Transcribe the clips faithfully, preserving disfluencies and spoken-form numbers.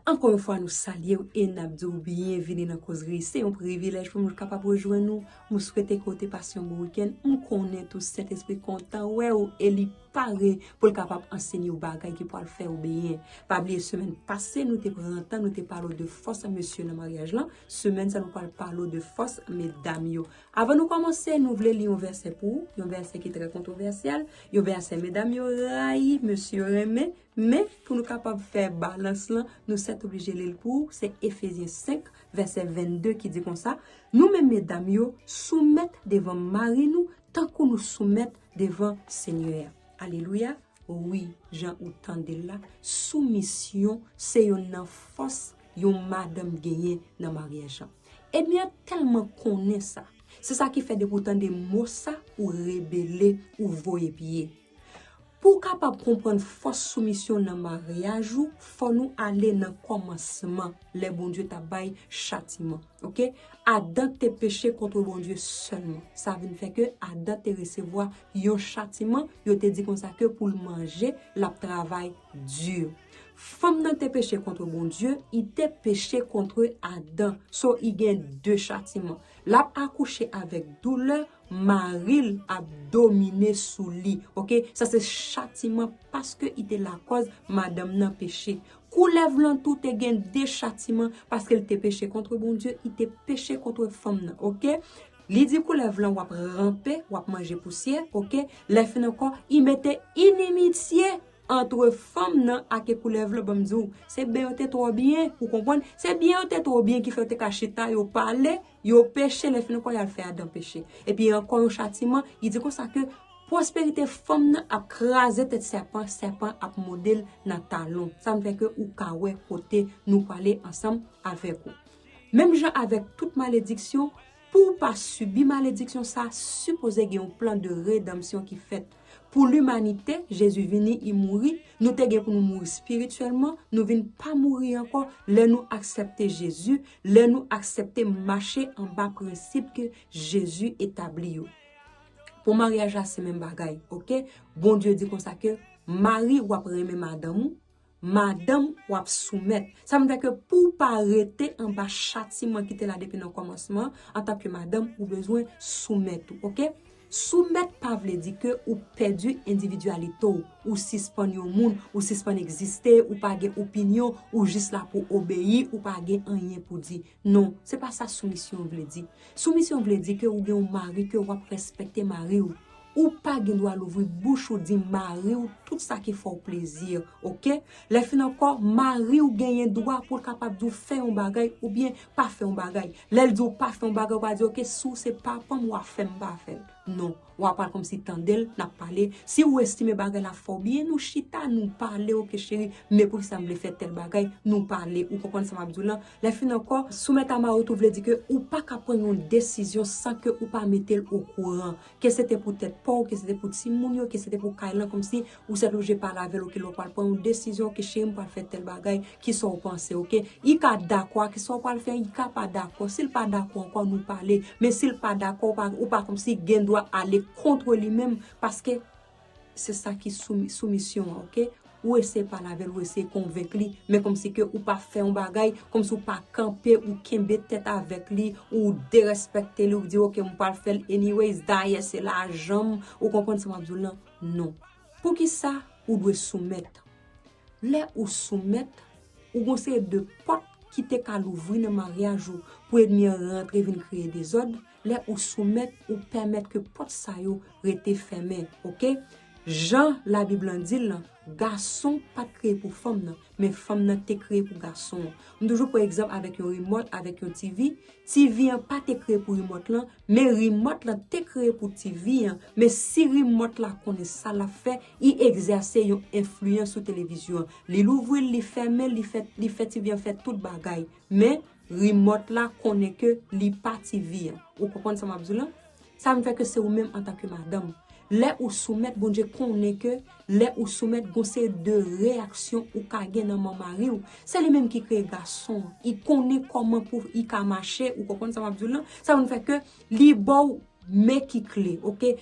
Ankò yon fwa, nou salye w e n ap di w byenvini nan Kozri. Se yon privilèj pou m kapab rejwenn ou. M swete ke w te pase yon bon wikenn. M konnen tou Sentespri kontan wè w e li pare pou l kapab ansenye w bagay ki pral fè w byen. Pa bliye semèn pase, nou te pran tan, nou te pale w de fòs mesye nan maryaj lan. Semèn sa, nou pral pale w de fòs medam yo. Avan nou kòmanse, nou vle li yon vèsè pou ou, yon vèsè ki trè kontwovèsyèl, yon vèsè medam yo rayi, mesye yo renmen, men pou nou kapab fè balans lan, nou sètoblije li l pou ou, se Efezyen senk, vèsè vennde ki di konsa, nou menm medam yo, soumèt devan mari nou, tankou nou soumèt devan Senyè a. Alelouya! Wi, jan ou tande l la, soumisyon se yonn nan fòs yon madanm genyen nan maryaj lan. Ènmi an tèlman konnen sa. Se sa ki fè depi w tande mo sa, ou rebele, ou voye pye. Pou w kapab konprann fòs soumisyon nan maryaj ou, fò nou ale nan kòmansman, lè Bondye t ap bay chatiman. Oke? Adan te peche kont Bondye sèlman. Sa vin fè ke Adan te resevwa yon chatiman, yo te di konsa ke pou l manje, l ap travay di. Fanm nan te peche kont Bondye, i te peche kont Adan. So, i gen de chatiman. L ap akouche avèk doulè, mari l ap domine sou li. Oke? Sa se chatiman paske i te lakòz madanm nan peche. Koulèv lan tou te gen de chatiman paske l te peche kont Bondye, i te peche kont fanm nan. Oke? Li di koulèv lan, w ap ranpe, w ap manje pousyè. Oke? Lè fin ankò, i mete inimitye ant fanm nan ak koulèv lan, ban m di w, se byen yo te twò byen, ou konprann? Se byen yo te twò byen ki fè yo te ka chita, yo pale, yo peche, lè fin ankò, y al fè Adan peche. Epi ankò yon chatiman, li di konsa ke pwosperite fanm nan ap kraze tèt sèpan, sèpan ap mòde l nan talon. Sa vin fè ke ou ka wè kote nou prale ansanm avèk ou. Menm jan avèk tout malediksyon, pou w pa sibi malediksyon sa, sipoze gen yon plan de redanmsyon ki fèt. Pou limanite, Jezi vini, i mouri, nou te gen pou nou mouri espirityèlman, nou vin pa mouri ankò lè nou aksepte Jezi, lè nou aksepte mache anba prensip ke Jezi etabli yo. Pou maryaj la, se menm bagay, oke? Bondye di konsa ke mari w ap renmen madanm ou, madanm w ap soumèt. Sa vle di ke pou w pa rete anba chatiman ki te la depi nan kòmansman, antanke madanm, ou bezwen soumèt ou, oke? Soumèt pa vle di ke ou pèdi endividyalite w, ou sispann yon moun, ou sispann egziste, ou pa gen opinyon, ou jis la pou obeyi, ou pa gen anyen pou di. Non, se pa sa soumisyon vle di. Soumisyon vle di ke ou gen yon mari, ke w ap respekte mari w. Ou pa gen dwa louvri bouch ou di mari w tout sa ki fè w plezi, oke? Lè fin ankò, mari w genyen dwa pou l kapab di w fè yon bagay oubyen pa fè yon bagay. Lè l di w pa fè yon bagay, ou pa di, oke, si w se papa m, w a fè m pa fè l. Non, w a pral kòmsi tande l, n ap pale. Si ou estime bagay la fè w byen, nou chita, nou pale, oke cheri, men poukisa m vle fè tèl bagay, nou pale, ou konprann sa m ap di w lan? Lè fin ankò, soumèt a mari w tou vle di ke ou pa ka pran yon desizyon san ke ou pa mete l okouran. Ke se te pou tèt pa w, ke se te pou timoun yo, ke se te pou kay lan, kòmsi ou sètoblije pale avè l, oke, lè w pral pran yon desizyon, oke cheri, m pral fè tèl bagay, kisa w panse, oke? I ka dakò ak sa w pral fè, i ka pa dakò. Si l pa dakò ankò, nou pale. Men si l pa dakò, ou pa, ou pa kòmsi gen dwa ale kont li menm, paske se sa ki soumi-, soumisyon an, oke? Ou eseye pale avè l, ou eseye konvenk li, men kòmsi ke ou pa fè yon bagay, kòmsi ou pa kanpe, ou kenbe tèt avèk li, ou derespèkte li, ou di, oke, m pral fè l anyways, dayè se lajan m, ou konprann sa m ap di w lan? Non. Poukisa ou dwe soumèt? Lè ou soumèt, ou gon seri de pòt ki te ka louvri nan maryaj ou pou ènmi an rantre vin kreye dezòd. Lè ou soumèt, ou pèmèt ke pòt sa yo rete fèmen, oke? Jan Labib lan di l lan, gason pa t kreye pou fanm nan, men fanm nan te kreye pou gason an. M toujou pran egzanp avèk yon rimòt, avèk yon TV. TV an pa te kreye pou rimòt lan, men rimòt lan te kreye pou TV an. Men si rimòt la konnen sa l ap fè, i egzèse yon enfliyans sou televizyon an. Li louvri l, li fèmen l, li fè, li fè TV an fè tout bagay. Men rimòt la konnen ke li pa TV an. Ou konprann sa m ap di w lan? Sa vin fè ke se ou menm antanke madanm. Lè ou soumèt, Bondye konnen ke lè ou soumèt, gon seri de reyaksyon ou ka gen nan men mari w. Se li menm ki kreye gason an. I konnen kòman pou i ka mache, ou konprann sa m ap di w lan? Sa vin fè ke li ba w men ki kle, oke?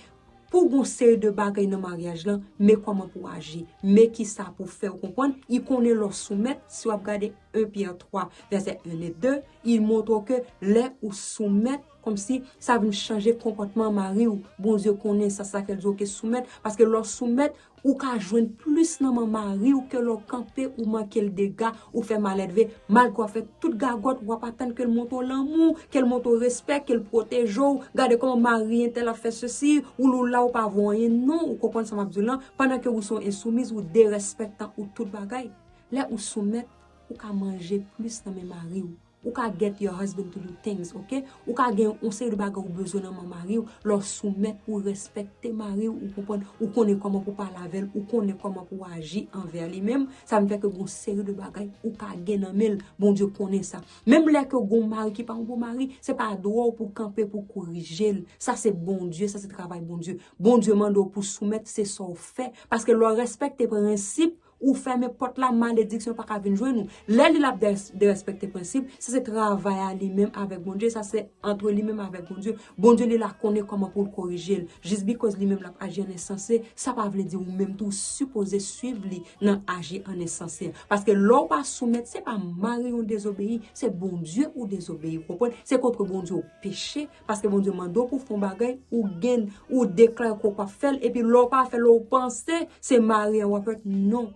Pou w gen yon seri de bagay nan maryaj lan, men kòman pou w aji, men kisa pou w fè, w konprann? Li konnen lè w soumèt, si w ap gade en Pyè twa, vèsè en e de, li montre w ke lè ou soumèt, kòmsi sa vin chanje konpòtman mari w. Bondye konnen sa, sa fè l di w ke soumèt, paske lè w soumèt, ou ka jwenn plis nan men mari w ke lè w kanpe, ou manke l dega, ou fè malèdve, malgre w ap fè tout gagòt, w ap atann ke l montre w lanmou, ke l montre w respè, ke l pwoteje w. Gade kòman mari entèl ap fè sesi, ou lou la, ou pa vo anyen, non, ou konprann sa m ap di w lan. Pandan ke ou se yon ensoumiz, ou derespèktan ou tout bagay. Lè ou soumèt, ou ka manje plis nan men mari w. Ou ka get your husband to do things, ok? Ou ka gen yon seri de bagay ou bezwen nan men mari w, lè w soumèt, ou respekte mari w, ou konprann, ou konnen kòman pou pale avè l, ou konnen kòman pou aji anvè li menm, sa vin fè ke gen yon seri de bagay ou ka gen nan men l, Bondye konnen sa. Menm lè ke gen yon mari ki pa yon bon mari, se pa dwa w pou kanpe pou korije l. Sa se Bondye, sa se travay Bondye. Bondye mande w pou soumèt, se sa w fè. Paske lè w respekte prensip, ou fèmen pòt la, malediksyon pa ka vin jwenn ou. Lè li l ap dè-, derespekte prensip, sa se travay a li menm avèk Bondye, sa se antre li menm avèk Bondye. Bondye li la konnen kòman pou l korije l. Just because li menm l ap aji an ensanse, sa pa vle di ou menm tou ou sipoze swiv li nan aji an ensanse. Paske lè w pa soumèt, se pa mari w dezobeyi, se Bondye ou dezobeyi, ou konprann? Se kont Bondye ou peche, paske Bondye mande w pou fè yon bagay, ou gen, ou deklare ke w p ap fè l, epi lè w pa fè l, ou panse se mari an w ap hurt. Non.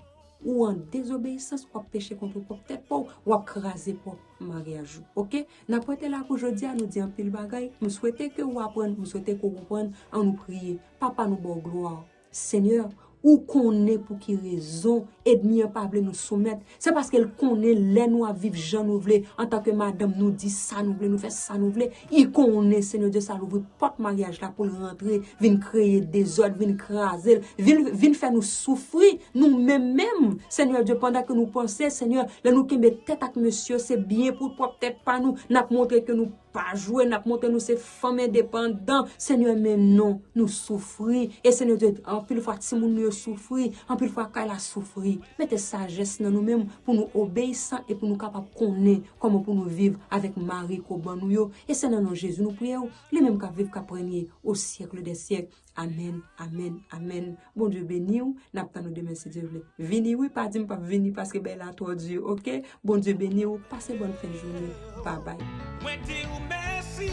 Ou an dezobeyisans, w ap peche kont pwòp tèt pa w, w ap kraze pwòp maryaj ou. Ok? N ap rete la pou jodi a, nou di anpil bagay. M swete ke w aprann, m swete ke w konprann. Ann nou priye. Papa, nou ba w glwa. Senyè, ou konnen pou ki rezon ènmi an pa vle nou soumèt. Se paske l konnen lè nou ap viv jan nou vle, antanke madanm, nou di sa nou vle, nou fè sa nou vle. Li konnen, Senyè Dye, sa louvri pòt maryaj la pou l rantre, vin kreye dezòd, vin kraze l, vin, vin fè nou soufri, nou menm menm. Senyè Dye, pandan ke nou panse, Senyè, lè nou kenbe tèt ak mesye, se byen pou pwòp tèt pa nou, n ap montre ke nou pa jwe, n ap montre nou se fanm endepandan. Senyè, men non, nou soufri. E Senyè Dye, anpil fwa timoun nou yo soufri, anpil fwa kay la soufri. Mete sajès nan nou menm pou nou obeyisan e pou nou kapab konnen kòman pou nou viv avèk mari ke w ban nou yo. E se nan non Jezi nou priye w, li menm k ap viv, k ap renye o syèk dè syèk. Amèn, amèn, amèn. Bondye beni w. N ap tann ou demen si Dye vle. Vini wi, pa di m p ap vini paske bagay la twò di, ok? Bondye beni w. Pase bòn fen jounen. Babay. Mwen di w mèsi.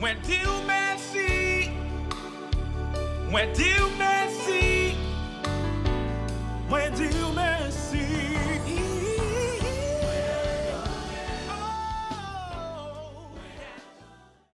Mwen di w mèsi. Mwen di w mèsi. Mwen di w mèsi.